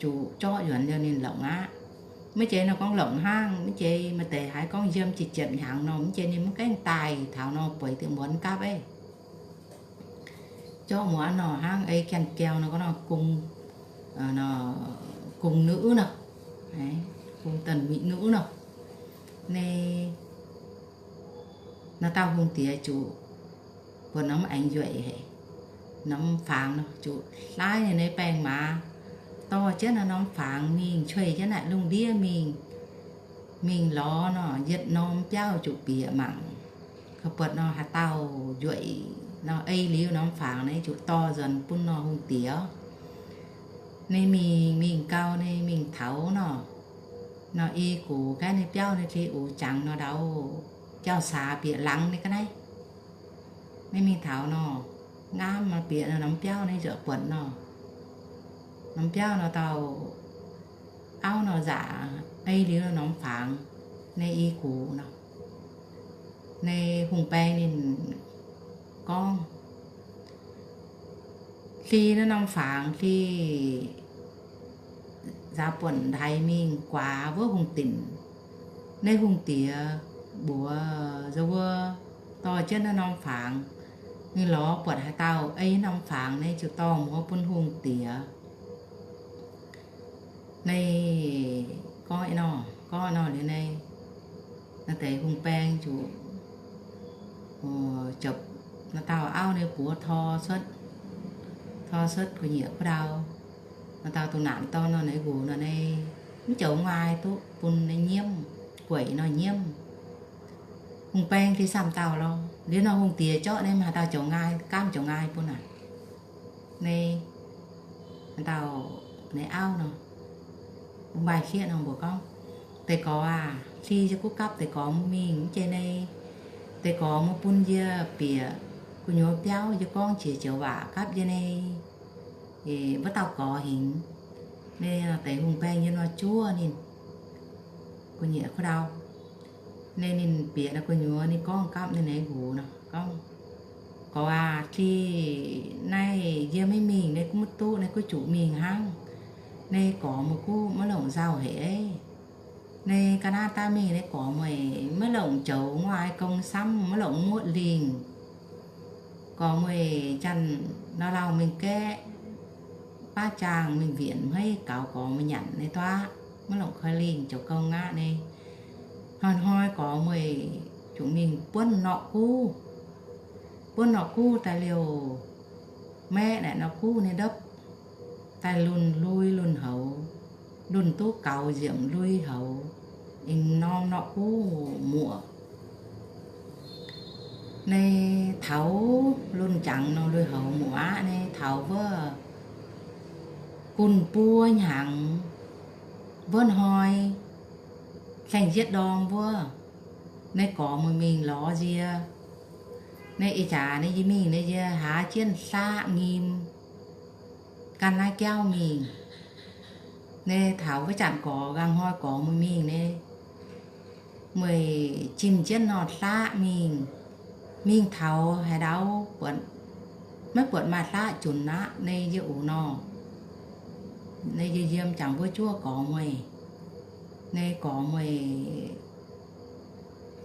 zuqc zorqv yuonx liouh ninh longc aqv. Maiv jeiz nor gorngv longc hnangv, maiv jeiz maaih deix haiz gorngv yiem ziepc ziepc hnyangx nor, maiv jeiz ninh mv gaengh daaih taux nor bueix diuh muonz gapv eiv. Zorqv muonz nor hnangv ei janx-jauv nor gorngv nor gong, gong nuqv nor, gong da'nyeic nuqv nor. Ninh, naaiv dauh hungh diex zuqc buatc norm aengx nzueic haic, norm fangx nor zuqc hlaaix ninh nyei baengh maaz, dorh jienv naaiv norm fangx mingh, cueiz jienv naaic lungh ndiev mingh, mingh lorz nor yietc norm biauv zuqc bieqc mangc, buatc nor haaix dauh nzueic nor ei liuz norm fangx naaiv zuqc dorh nzuonx bun nor hungh diex. Ninh mingh, mingh gau ninh mingh taux nor, nor i gux gaanv ninh biauv ninh dli uix jangx nor ndau, jauv-saax bieqc laangz ninh ga'naaiv. Ninh mingh taux nor, nqaamv nor bieqc nor norm biauv ninh zuqc buatc nor, norm biauv nor dauh auv nor nzaqc ei liuz norm fangx, ninh i gux nor, ninh hungh baeng ninh gorngv, Hli naaiv norm fangx, hli nzaaux buonc haiz mingh guaax wuov hungh dinc. Naaiv hungh diex mbuox nzou wuov dorh jienv naaiv norm fangx, ninh lorz buatc haaix dauh ei norm fangx, ninh ziouc dorh muoz bun hungh diex. Naaiv gorngv nor, gorngv nor liuz naaiv, naaiv deix hungh baeng ziouc jopc naaiv dauh auv nyei buoz tor cuotv, tor cuotv gu'nyuoz kuv ndau. Naaiv dauh dongh naanc dorn nor, naaiv nqox nor, naaiv mv joux ngaai duqv bun naaiv nyiemv, gueic nor nyiemv. Hungh baeng deix samh dauh lorh. Liuz nor hungh diex zorqv naaiv maaih dauh joux ngaai, gaamv joux ngaai bun aac. Naaiv, naaiv dauh naaiv auv nor, mbuo maaih sieqv nor mbuox gorngv, Deix gorx aac, hli yie guv gapv deix gorx mingh, mv jiex naaiv deix gorx mbuo bun yie bieqc gu'nyuoz biauv, yie gorngv jiex joux waac gapv yie naaiv wuov dauh gorx hingx. Naaiv deix hungh baeng yie nor juov ninh gu'nyuoz kuv ndau. Naaiv ninh bieqc naaiv gu'nyuoz ninh gorngv gapv ninh naaiv nqox nor gorngv, Gorx aac, hli naaiv yie maiv mingh naaiv guv maiv duqv, naaiv guv zuqc mingh hnangv. Naaiv gorx muoz guv maiv longc nzauh haic. Naaiv ga'naaiv daaih mingh naaiv gorx mueiz maiv longc joux nguaaiv gong samv, maiv longc muoqv lingh. Gorx mueiz janx nor lauh mingh gaeqv baav jaangh mingh wienc hmeiv gaux gorx mueiz nyanc naaiv duqv, maiv longc koi lingh joux gong aqv naaiv. Hnoi-hnoi gorx mueiz zuqc mingh buonv norqc guv. Buonv norqc guv daaih liouh maeqv naaic norqc guv nyei ndopv daaih lunh lui lunh houx, lunh duqv gaux nziemc lui houx, aengx norm norqc guv muoqc. Naaiv taux lunh jangx nor lui houx muoqc aqv. Naaiv taux wuov gunh buo hnyangx wuov hnoi, saeng-yietv ndorm wuov, naaiv gorx mueiz mingh lorz nzie. Naaiv ih jaax naaiv yie mingh naaiv yie haaz jienv hlaqv nyim gan naaiv jauv mingh. Naaiv taux wuov zanc gorx, nqaang hnoi gorx meih mingh naaiv, meih jimh jienv nor hlaqv mingh, mingh taux haaix ndau, maiv buatc maaih hlaqv junc aqv. Naaiv yie uc nor, naaiv yie yiem jangx mbuo juov gorx meih, naaiv gorx meih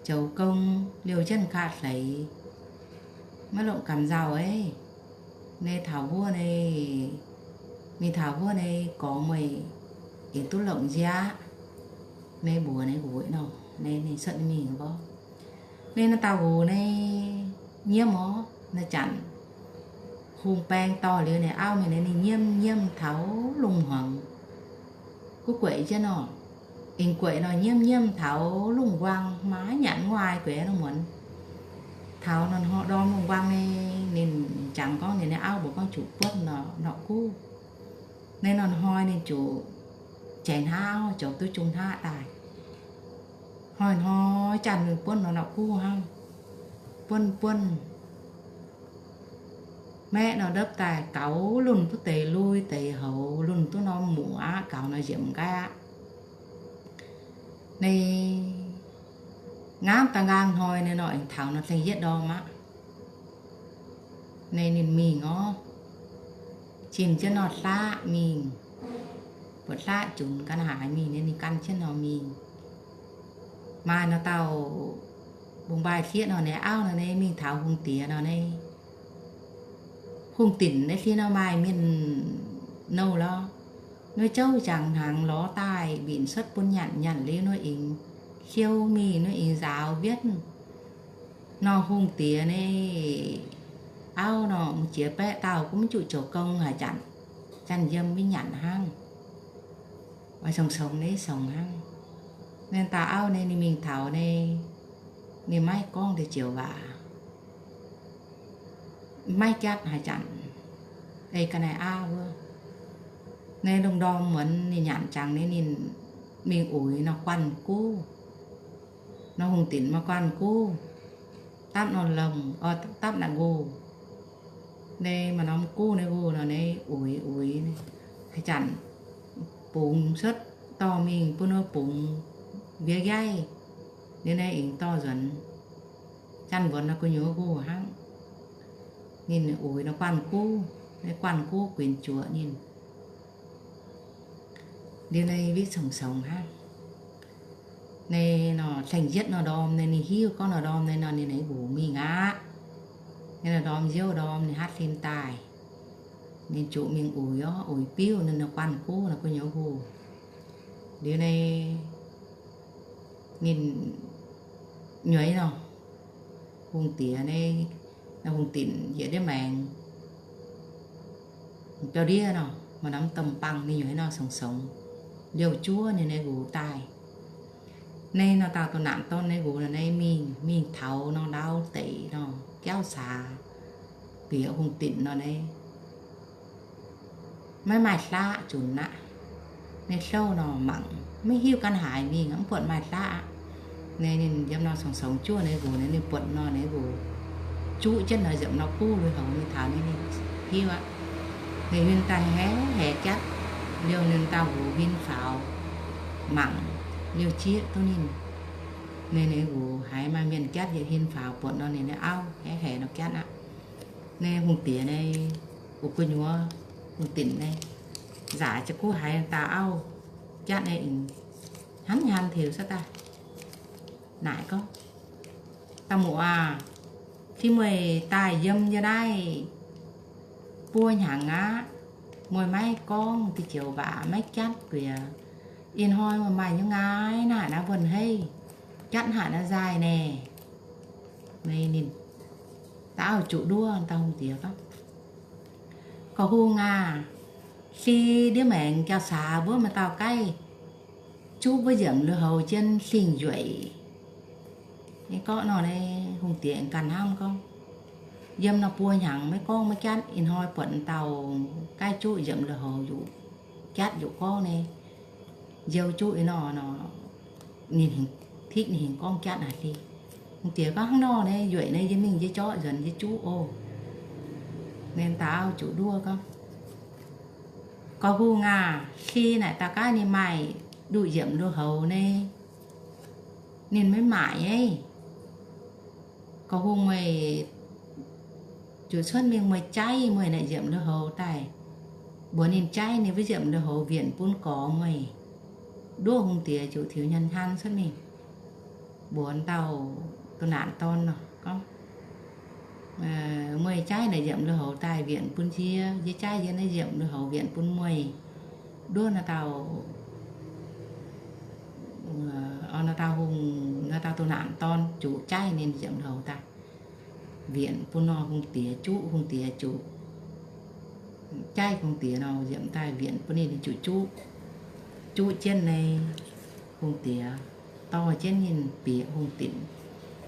zoux gong liouh jienv kaav hleix, maiv longc gamh nzauh ei. Naaiv taux wuov naaiv, mingh taux wuov naaiv gorx meih aengx duqv longc nziaaqv. Naaiv mbuox naaiv nqox nor, naaiv ninh cuotv mingh gorngv, naaiv naaiv dauh nqox naaiv nyiemv orv, naaiv zanc hungh baeng dorh liuz ninh auv mingh naaiv, ninh nyiemv nyiemv taux lungh hmuangx guv gueic jienv nor, aengx gueic nor nyiemv nyiemv taux lungh nquang, maiv nyanc maiv nguaai gueic nor muonz. Taux norm ndorm lungh nquang naaiv, ninh jangx gorngv ninh naaiv auv mbuox gorngv zuqc buonv nor norqc guv. Naaiv norm hnoi ninh zuqc jaiv hnaav, zoux duqv jung hnaav daaih. Hnoi-hnoi janx mingh buonv nor norqc guv hnangv. Buonv buonv, maeqv nor ndopv daaih gaux lunh duqv deix lui deix houx, lunh duqv norm muoc aqv, gaux nor nziepc nqaiv aqv. Naaiv ngamv daaih nqaang hnoi naaiv nor aengx taux nor dengh yietv ndorm aqv. Naaiv ninh mingh orv, jimh jienv nor hlaqv mingh, buatc hlaqv junc gan haaix mingh naaiv ninh gan jienv nor mingh. Maaih nor dauh mbong mbaih sieqv nor naaiv auv nor naaiv mingh taux hungh diex nor naaiv, hungh dinc naaiv sin nor maaih mienh nouh lorqc. Nor zouv jangx hnaangx lorz daaih mbienc cuotv bun nyanc, nyanc liuz nor aengx siou mingh, nor aengx nzaaux mbienv. Nor hungh diex naaiv auv nor mv jiex baeqv dauh gunv mv zuqc zoux gong haaix zanc, janx yiem mv nyanc hnangv. Oix songx-songx naaiv songx hnangv. Naaiv dauh auv naaiv ninh mingh taux naaiv, ninh maiv gorngv deix joux waac, maiv jatv haaix zanc. Ei ga'naaiv aav wuov, naaiv lungh ndorm muonz ninh nyanc jangx naaiv ninh mingh uix nor guanh guv. Nor hungh dinc maaih guanh guv, dapv nor longh, dapv naaic nqox. Naaiv maaih norm guv naaiv nqox nor naaiv uix uix, haaix zanc bungx cuotv dorh mingh bun wuov bungx mbiauz yaaiv, ninh naaiv aengx dorh nzuonx. Janx-mbuonx nor gu'nyuoz nqox hnangv. Ninh uix nor guanh guv, naaiv guanh guv guinx juoqc ninh. Liuz naaiv witv congx-congx hnangv. Naaiv nor dengh yietv nor ndorm naaiv ninh hiuv gorngv nor ndorm naaiv nor ninh naaiv nqox mingh aqv. Naaiv nor ndorm nziouv ndorm ninh hatv sin daaih, ninh zuqc mingh uix orv, uix biuv ninh nor guanh guv nor gu'nyuoz nqox. Liuz naaiv ninh nyueiz nor, hungh diex naaiv, hungh dinc njiec ndiev maengx biauv ndiev nor, maaih norm domh bangh ninh nyueiz nor congx-congx, liouh juov ninh naaiv nqox daaih. Naaiv nor dauh doh naanc dorn naaiv nqox nor naaiv mingh, mingh taux nor ndau deic nor jauv caax bieqc hungh dinc nor naaiv maiv maaih hlaqv zunc aqv. Naaiv hlouv nor mangc maiv hiuv ganh haaix mingh, mv buatc maaih hlaqv aqv. Naaiv ninh yiem nor congx-congx juov naaiv nqox, naaiv ninh buatc nor naaiv nqox juqv jienv nor nziepc nor guv lui-houx mingh taux naaiv ninh hiuv aqv. Ninh huin daaih haeqv haeqv jatv, liouh ninh dauh nqox huin faaux mangc, liouh jieqv duqv ninh. Naaiv ninh nqox haiz maaih mienh jatv yietc huin faaux buatc nor ninh naaiv auv haeqv haeqv nor jatv aqv. Naaiv hungh diex naaiv, gu'nyuoz hungh dinc naaiv nzaac jienv guv haiz dauh auv jatv naaiv, hnamv nyaanh teux cuotv daaih naaic gorngv, dauh muoz aac, se meih daaih yiem yie naaiv buo hnyangx aqv, meih maiv gorngv deix joux waac, maiv jatv guiex. Ih hnoi meih maaih nyungc nqaai naaic naaiv wuonh heiv, jatv haic naaiv nzaaih naaic. Naaiv ninh dauh auv zuqc nduov, dauh hungh diex gorngv, Gorx hungh aac, se ndiev maengx jauv-caax mbuo maaih dauh gaih juqv mbuo nziepc lui-houx jienv singx njueic. Ninh gorngv nor, naaiv hungh diex ganh hnamv gorngv, yiem nor buo hnyangx maiv gorngv maiv jatv, ih hnoi buatc dauh gaih juqv nziepc lui-houx yuqc jatv yuqc gorngv naaiv, nziou juqv ih nor nor, ninh hingx tikv, ninh hingx gorngv jatv haic hlei. Hungh diex gorngv, Hnangv nor naaiv njueic naaiv yie mingh yie zorqv nzuonx yie juqv oc. Naaiv dauh auv zuqc nduov gorngv, Gorx-hungh aah, hli naaic daaih gaav ninh maaih nduqc yiemc nduqc houx nyei, ninh maiv maaic nyei. Gorx-hungh, meih ziouc cuotv mingh, meih jaiv meih naaic yiemc nduqc houx daaih, mbuox ninh jaiv ninh wuov yiemc nduqc houx mbienc bun gorx meih. Nduov hungh diex ziouc tiux hnyangx-hnyangx cuotv mingh mbuox dauh, dauh naanc dorn nor gorngv, Meih jaiv naaic yiemc lui-houx daaih mbienc bun yie, yie jaiv yie naaiv yiemc lui-houx mbienc bun meih. Nduov naaiv dauh, naaiv dauh hungh, naaiv dauh duqv naanc dorn zuqc jaiv ninh yiemc lui-houx daaih mbienc bun nor hungh diex, juqv hungh diex zuqc jaiv hungh diex nor yiemc daaih mbienc bun ninh, ninh zuqc juqv. Juqv jienv nyei, hungh diex dorh jienv ninh bieqc hungh dinc.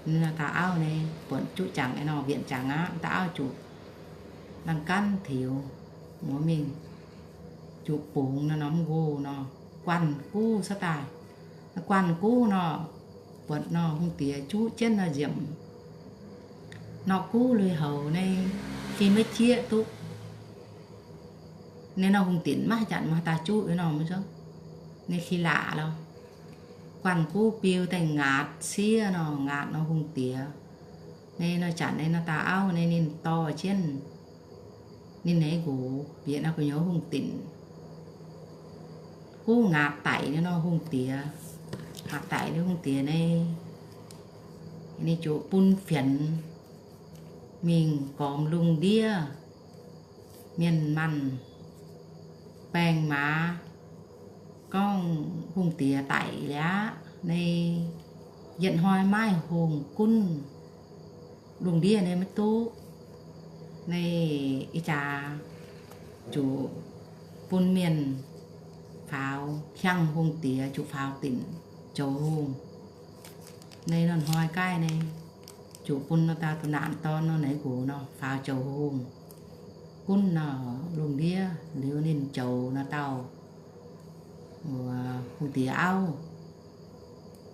Naaiv dauh auv nyei buonc juqv jangx nor, mbienc jangx aqv, dauh auv zuqc laanh gaanv tiux muoz mingh, zuqc bungx nor, norm nqox nor, guanh guv cuotv daaih. Guanh guv nor, buatc nor hungh diex juqv jienv nor nziemc nor, guv lui-houx nyei, fih maiv jieqv duqv. Nyei nor hungh dinc maiv haaix zanc maiv daaih juqv nor, maiv zeiz, nyei fih laac lorh. Guanh guv biu daaih ngaatc siev nor, ngaatc nor hungh diex. Nyei nor zanc nyei nor dauh auv nyei ninh dorh jienv ninh nyei nqox bieqc nor gu'nyuoz hungh dinc. Guv ngaatc daic nyei nor hungh diex, ngaatc daic nyei hungh diex nyei, ninh ziouc bun fienx mingh gormx lungh ndiev mienh maanh baeng maaz gorngv hungh diex daic liuz aqv. Nyei yietc hnoi maiv hungh gunv lungh ndiev nyei maiv duqv. Nyei ih jaax zuqc bun mienh faaux hiang hungh diex, zuqc faaux dinc zoux hungh. Nyei nor hnoi gaaih nyei zuqc bun nor dauh duqv naanc dorn nor nyei nqox nor faaux zoux hungh. Gunv nor lungh ndiev liuz ninh zoux nor dauh hungh diex auv.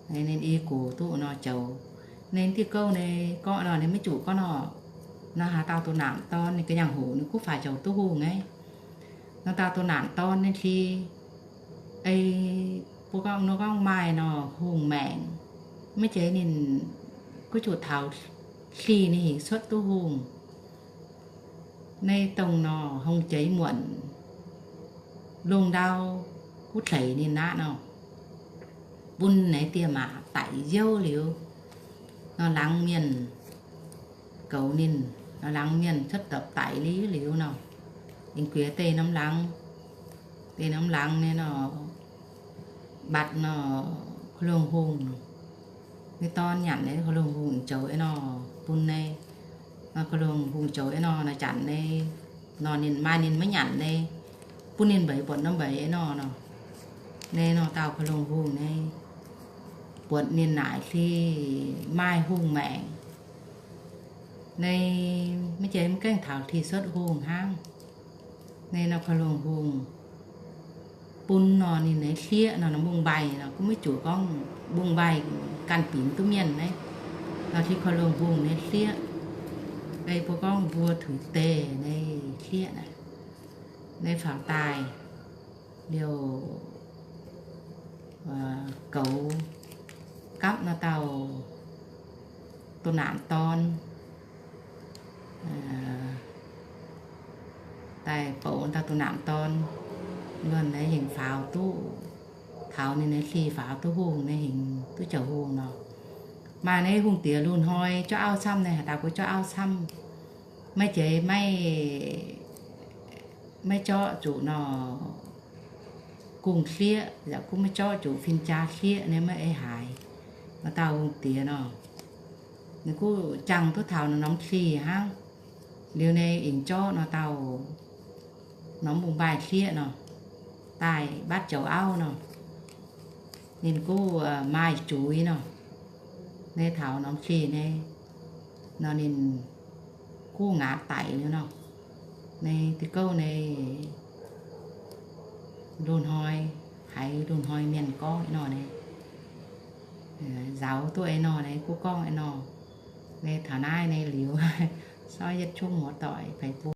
Ninh i gox duqv nor zoux. Ninh diuh gouv nyei gorngv nor, ninh maiv zuqc gorngv nor, nor haaix dauh duqv naanc dorn ninh ga'nyaangh hoqc ninh kuv faaux zoux duqv hungh nyei. Nor dauh duqv naanc dorn ninh hli, ei, mbuo gorngv nor gorngv maaih nor hungh maengc, maiv zeiz ninh kuv zuqc taux hli ninh hingc cuotv duqv hungh. Nyei dongh nor hungh jeiz muonc lungh ndau kuv deix ninh aqv nor, bun naaiv diex maac daic youv liuz, nor laangz mienh goux ninh, nor laangz mienh cuotv dopc daic liuz liuz nor, aengx guiex deix norm laangz, deix norm laangz nyei nor, mbatc nor, ko longh hungh nyei dorn nyanc nyei, ko longh hungh zoux ei nor bun nyei. Ko longh hungh zoux ei nor, nor zanc nyei, nor ninh maaih ninh maiv nyanc nyei, bun ninh mbeix buatc nor mbeix ei nor nor. Nyei nor dauh ko longh hungh nyei, buatc ninh naaic hli maaih hungh maengc. Nyei maiv zeiz mv gaengh taux hli cuotv hungh hnangv. Nyei nor ko longh hungh bun nor ninh nyei hlieqv nor, nor mbungv-mbaih nor, gunv maiv zuqc gorngv mbungv-mbaih ganh binx duqv mienh naaiv. Nor hli ko longh hungh nyei hlieqv, ei mbuo gorngv mbuo tuix deix nyei hlieqv naaic, nyei faaux daaih liouh goux gapv nor dauh duqv naanc dorn daaih bouc dauh duqv naanc dorn, luonh nyei hingc faaux duqv, taux ninh nyei hli faaux duqv hungh nyei hingc duqv zoux hungh nor. Maaih nyei hungh diex lungh hnoi jauv auv camv nyei, haaix dauh gorngv jauv auv camv, maiv zeiz maiv, maiv jorqv zuqc nor gungh hlieqv, yaac gunv maiv jorqv zuqc fin-jaa hlieqv nyei maiv ei haaix. Nor dauh hungh diex nor, ninh gunv jangx duqv taux nor norm hlih hnangv. Liuz nyei aengx jorqv nor dauh norm mbungv-mbaih hlieqv nor, daaih mbatv zoux auv nor, ninh gunv maaih zuiz nor, nyei taux norm hlih nyei nor ninh gunv ngaatc daic liuz nor, nyei diuh gouv nyei lungh hnoi, haiz lungh hnoi mienh gorngv nor nyei, nzaaux duqv ei nor nyei, gunv gorngv ei nor, nyei taux naaiv nyei liuz, sorv yietv zungv muoz-doic fai buo